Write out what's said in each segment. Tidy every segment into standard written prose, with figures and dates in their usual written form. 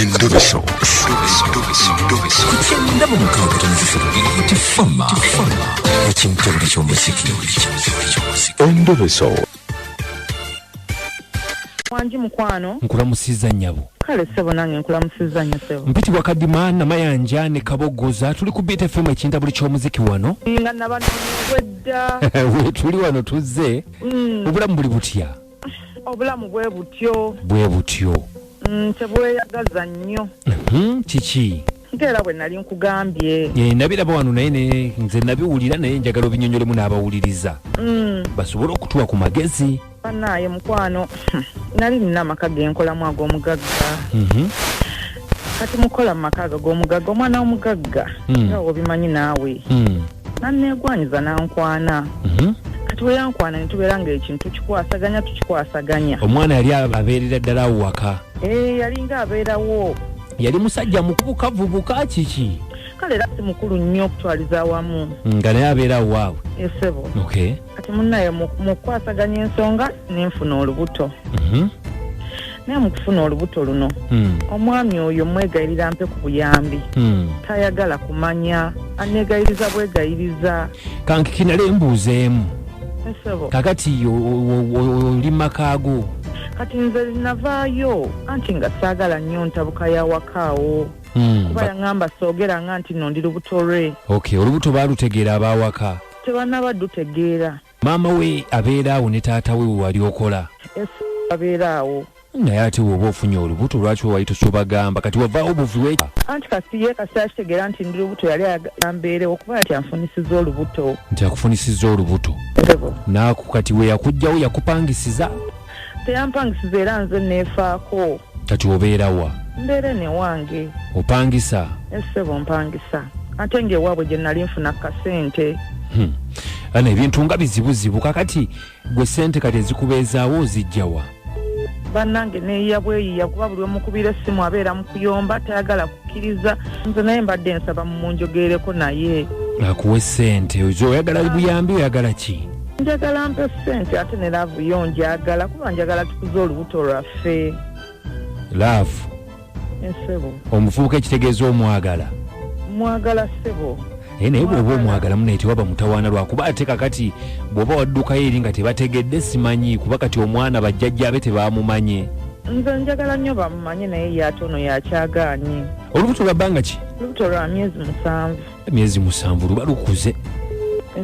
Endobeso. Ku kyenda mu mukaaga tono 3 Tifama ekintabuli ky'omuziki. Endobeso. Wangi mukwano. Nkulamusiza nnyabo. Kale ssebo, nange nkulamusiza nnyo ssebo. Mpitibwa Kadima Namayanja ne Kaboggoza, tuli ku Beat FM ekintabuli ky'omuziki wano. Nga nabanowedda. Wetuli wano tuzze. Obulamu buli butya? Obulamu bwe butyo. Bwe butyo. Tebweyagaza nnyo. Kiki? Nkeera bwe nali nkugambye. Nabiraba wano naye nze nabiwulira, naye njagala obinyonyolemu n'abawuliriza basobole okutuwa ku magezi. Bannaaye mukwano, nali nina amaka genkolamu ag'omugagga. Kati mukola mu maka ago ag'omugagga, omwana w'omugagga nga obimanyi naawe, nanneegwanyiza n'ankwana. Kati we yankwana ne tubeera ng'ekintu tukikwasaganya tukikwasaganya. Omwana yali abeerera ddala awo waka? Yalinga abeerawo. Yali musajja mukubuka vubuka kiki? Kale era si mukulu nnyo okutwaliza awamu. Nga naye abeera awo waabwe? Esebo. Okay. Kati munnaye mu kukwasaganya ensonga ne nfuna olubuto. Naye mu kufuna olubuto luno, omwami oyo mwegayirira mpe ku buyambi. Tayagala kumanya, aneegayiriza bwegayiriza. Kankikinale mbuuzeemu. Esebo. Kakati oli makaago? Kati nze navaayo anti nga saagala nnyo ntabuka ya wakaawo. Kuba yaŋŋamba soogera nga nti nno ndi lubuto lwe. Okay, olubuto baalutegeera ab'awaka? Tebannaba dutegeera. Maama we abeera awo ne taata we we wali okola? Abeera awo. Naye ate bw'oba ofunye olubuto lwaki wali tosobagamba? Kati wavaawo buvi we? Anti kasi ye kasi akitegeera nti ndi lubuto, yali ambeerewo kuba nti anfunisiza olubuto. Nti akufunisiza olubuto. Naaku kati we yakuggyawo yakupangisiza? Teyampangisiza era nze neefaako. Kati obeera wa? Mbeera eno ewange. Opangisa? Essebo mpangisa. Ate ng'ewaabwe gye nali nfuna kasente. Ana ebintu nga bizibuzibu. Kakati gwe ssente kati ezikubeezaawo ozijja wa? Bannange neeyiya bweyiya kuba buli omukubira essimu abeera mu kuyomba, tayagala kukkiriza. Nze naye mbadde nsaba mumunjogereko naye. Akuwe ssente. Oyagala buyambi, oyagala ki? Njagala mpe ssente ate ne laavu yo njagala kuba njagala tukuze olubuto lwaffe. Laavu? Ssebo. Omuvubuka ekitegeeza omwagala? Mwagala ssebo. Naye bw'oba omwagala munaye tewaba mutawaana, lwakuba ate kakati bw'oba waddukayo eri nga tebategedde simanyi, kuba kati omwana bajjajjaabe tebamumanye. Nze njagala nnyo bamumanye naye ye ate ono yakyagaanye. Olubuto lwa bbanga ki? Olubuto lwa myezi 7. Myezi 7 luba lukuze.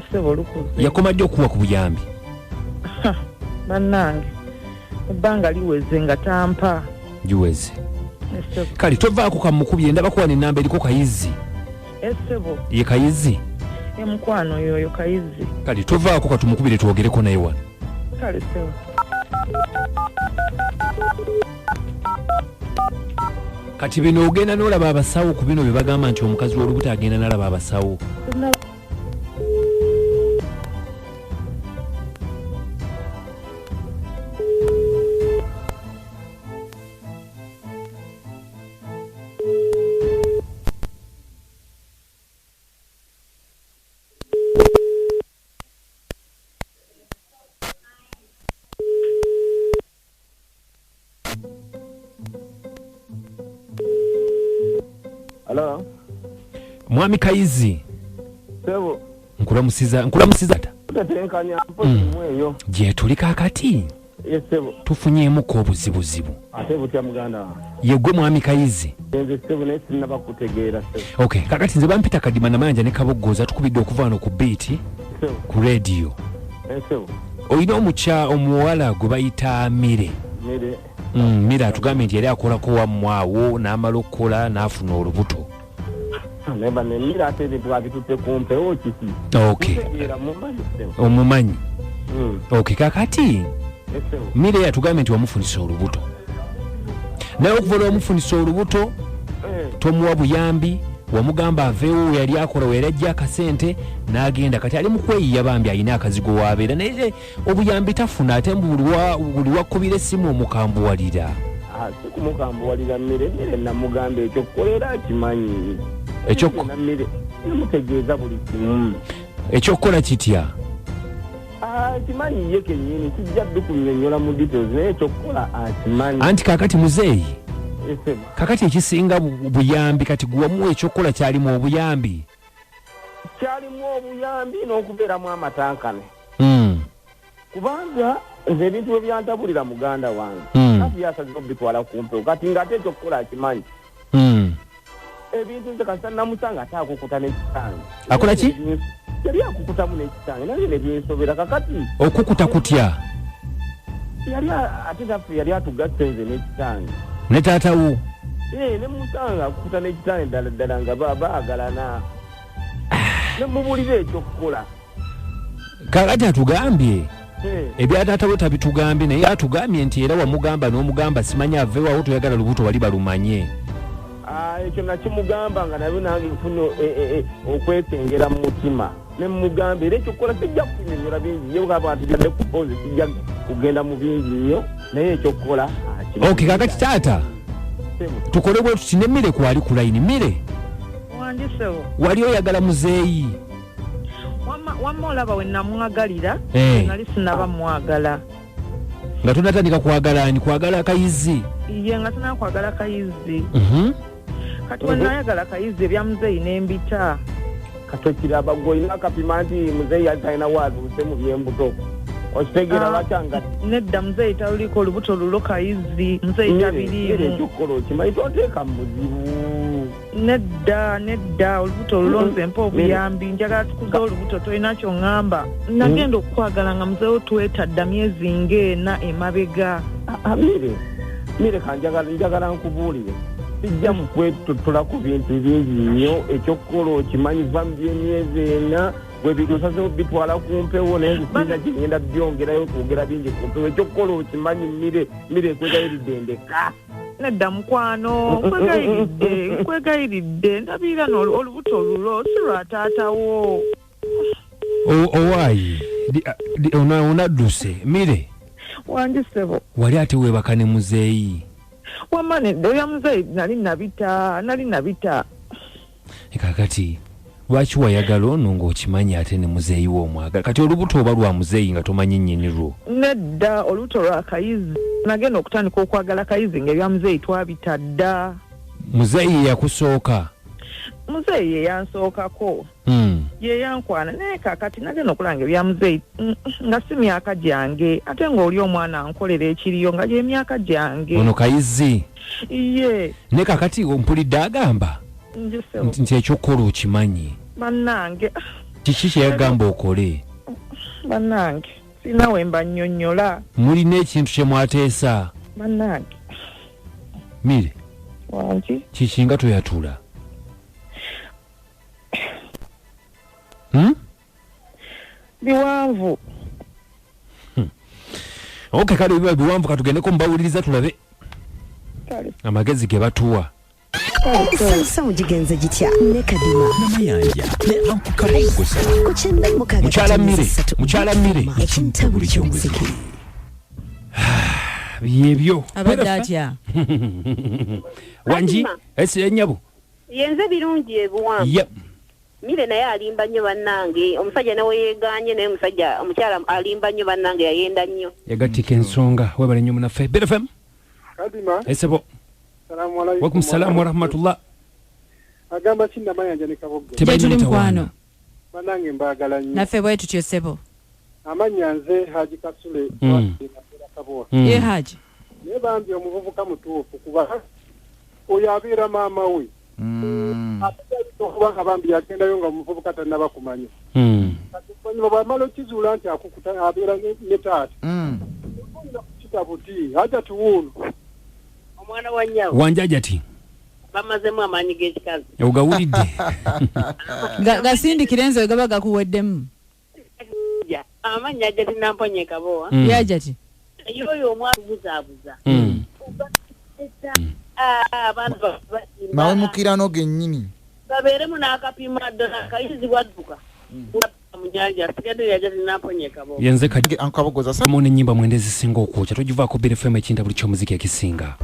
Ssebo lukuze. Yakoma ddi okuwa ku buyambi? Bannange ebbanga liweze nga tampa. Liweze. Kale tovaako kamukubye, ndaba kuwa n'ennamba eriko Kayizi. Essebo. Ye Kayizi? Emukwano yoyo Kayizi. Kale tovaako katumukubire twogereko naye wano. Kale ssebo. Kati bino ogenda n'olaba abasawo ku bino bye bagamba nti omukazi w'olubuto agenda n'alaba abasawo. Hello? Mwami Kayizi. Sebo. Nkulamusiza, nkulamusiza. Tutetenkanya mpozi eyo. Gye tuli kaakati. Yes, sebo. Tufunyeemuko obuzibuzibu. Ate butya muganda wange? Ye gwe Mwami Kayizi. Nze sebo naye sinnaba kutegeera sebo. Okay, kaakati nze bampita Kadima Namayanja ne Kaboggoza, tukubidde okuva wano ku beat ku radio. Sebo. Olina omuwala gwe bayita Mire. Mire. Mire atugambye nti yali akolako wammwe awo n'amala okukola n'afuna olubuto. Naye ne Mire ate ebintu abitutte ku mpewo kiki? Okay. Omumanyi. Okay, kakati Mire yatugambye nti wamufunisa olubuto. Naye okuva lw'omufunisa olubuto tomuwa buyambi, wamugamba aveewo we yali akola, we yali ajja akasente n'agenda. Kati ali mu kweyiya bambi, alina akazigo w'abeera naye obuyambi tafuna, ate buli wakubira essimu omukambuwalira. Si kumukambuwalira Mire, Mire namugamba ekyokukola era akimanyi. Mire namutegeeza buli kimu. Ekyokukola kitya? Akimanyi ye kennyini, kijja ddukunnyonnyola mu details naye ekyokukola akimanyi. Anti kaakati muzeeyi. Kakati ekisinga buyambi kati gwe wamuwa ekyokukola kyalimu obuyambi? Kyalimu obuyambi n'okubeeramu amatankane. Kubanga nze ebintu bwe byantabulira muganda wange, kati yasazeewo obitwala ku mpewo, kati ng'ate ekyokukola akimanyi. Ebintu nze kasita namusanga ate akukuta n'ekitange. Akola ki? Yali akukutamu n'ekitange, nange ne binsobera. Kakati Okukuta kutya? Yali ate naffe yali atugasse nze n'ekitange. Ne taata wo? Eh, ne musanga akukuta n'ekitange ddala ddala nga baagalana, ne mubulira ekyokukola. Kakati atugambye ebya taata we tabitugambye, naye atugambye nti era wamugamba n'omugamba simanyi aveewawo, toyagala lubuto wali balumanye. Ah, ekyo nakimugamba nga nabyo nange nfuna okwekengera mu mutima, ne mugamba era ekyokukola sijja kunyonyola bingi nnyo, gamba nti byadde ku pause, sijja kugenda mu bingi nnyo, naye ekyokukola akimanyi. Ok, kakati taata, tukole bwe tuti ne Mire kwali ku layini. Mire. Wangi ssebo. Wali oyagala muzeeyi? Wamma olaba we namwagalira, nali sinaba mwagala. Nga tonatandika kwagala ani? Kwagala Kayizi? Ye, nga sinaba kwagala Kayizi. Kati we nayagala Kayizi, ebya muzeeyi nembita. Katokiraba gwe olina akapima nti muzeeyi yali talina waatuuse mu byembuto, okitegeera? Ah. Lwakyanga Nedda, muzeeyi taluliko olubuto lulo Kayizi, muzeeyi era tabiriimu. Ekyokukola okimanyi, tonteeka mu buzibu. Nedda, nedda, olubuto lulo nze mpa obuyambi, njagala tukuze olubuto, tolina kyoŋŋamba. Nagenda okukwagala nga muzeewo twetadda myezi ng'ena emabega. Ah, ah, Mire, Mire, kanjagala njagala nkubuulire, sijja kwetutula ku bintu bingi nnyo. Ekyokukola okimanyi, va mu byemyezi 4 bwe binosazeho bitwala ku mpewo, naye nze sirina kyengenda byongerayo kwogera bingi ku mpewo. Ekyokukola okimanyi, Mire. Mire, nkwegayiridde, ndeka. Nedda mukwano, nkwegayiridde, nkwegayiridde, ndabirira olubuto lulo si lwa taatawo. Owaayi onadduse Mire. Wangi ssebo. Wali ate weebaka ne muzeeyi? Wamma nedda, ebya muzeeyi nali nabita, nali nabita. Kakati lwaki wayagala ono ng'okimanyi ate ne muzeeyi we omwagala? Kati olubuto oba lwa muzeeyi nga tomanyi nnyini lwo? Nedda, olubuto lwa Kayizi. Nagenda okutandika okwagala Kayizi nga ebya muzeeyi twabita dda. Muzeeyi ye yakusooka? Muzeeyi ye yansookako. Ye yankwana, naye kakati nagenda okulaba nga ebya muzeeyi nga si myaka gyange, ate ng'oli omwana ankolera ekiriyo nga gyemyaka gyange. Ono Kayizi? Ye. Ne kakati mpulidde agamba Nje ssebo. nti ekyokukola okimanyi. Bannange. Kiki kyeyagamba okole? Bannange, sirina we mbannyonnyola. Mulina ekintu kye mwateesa? Bannange. Mire. Wangi. Kiki nga toyatula? Biwanvu. Ok, kale biba biwanvu, katugendeko mubawuliriza tulabe Kale. amagezi ge batuwa. Esansamu gigenze gitya ne Kadima Namayanja ne Uncle Kabogoza. Ku 96 Mukyala Mmire, 3. Mukyala Mmire. Ekintabuli ky'omuziki. Byebyo. Abadde atya? Wangi. Kadima. Esi ennyabo. Yenze Birungi ebuwanvu. Yep. Mire naye alimba nnyo bannange, omusajja nawe yeeganye, naye omusajja omukyala alimba nnyo bannange, yayenda nnyo. Yagattika ensonga. Webale nnyo munaffe. Bit FM. Kadima. Esebo. Salamu alaikum. Wakum salamu warahmatullah. Agamba ki Namayanja ne Kaboggo? Tebalina Gye tuli, mutawaana. mukwano. Bannange, mbaagala nnyo. Naffe bwe tutyo ssebo. Amannya nze Haji Kasule. Kabowa. Ye Haji. Naye bambi omuvubuka mutuufu, kuba oyo abeera maama we. Ate ayinza okuba nga bambi yagendayo nga omuvubuka tannaba kumanya. Kati oluvannyuma bw'amala okizuula nti akukuta abeera ne taata, olina kukita buti Hajati wuuno. Omwana wa nnyabo. Wanjaja ti. Bamazemu amaanyi g'ekikazi. Ogawulidde. Gasindikire nze gaba gakuweddemu. Ja, amannya Ajati Namponye Kabowa. Yajati. Naye oyo omwana buzaabuza. Ah, abaana basimba. Mawemukirano gennyini. Babeeremu n'akapima ddala Kayizi bwadduka mu nyanja, asigadde Yajati Namponye Kabowa. Yenze kadi Uncle Kabogoza. Mu n'ennyimba mwenda ezisinga okwokya. Togivaako. Bit FM, ekintabuli ky'omuziki ekisinga.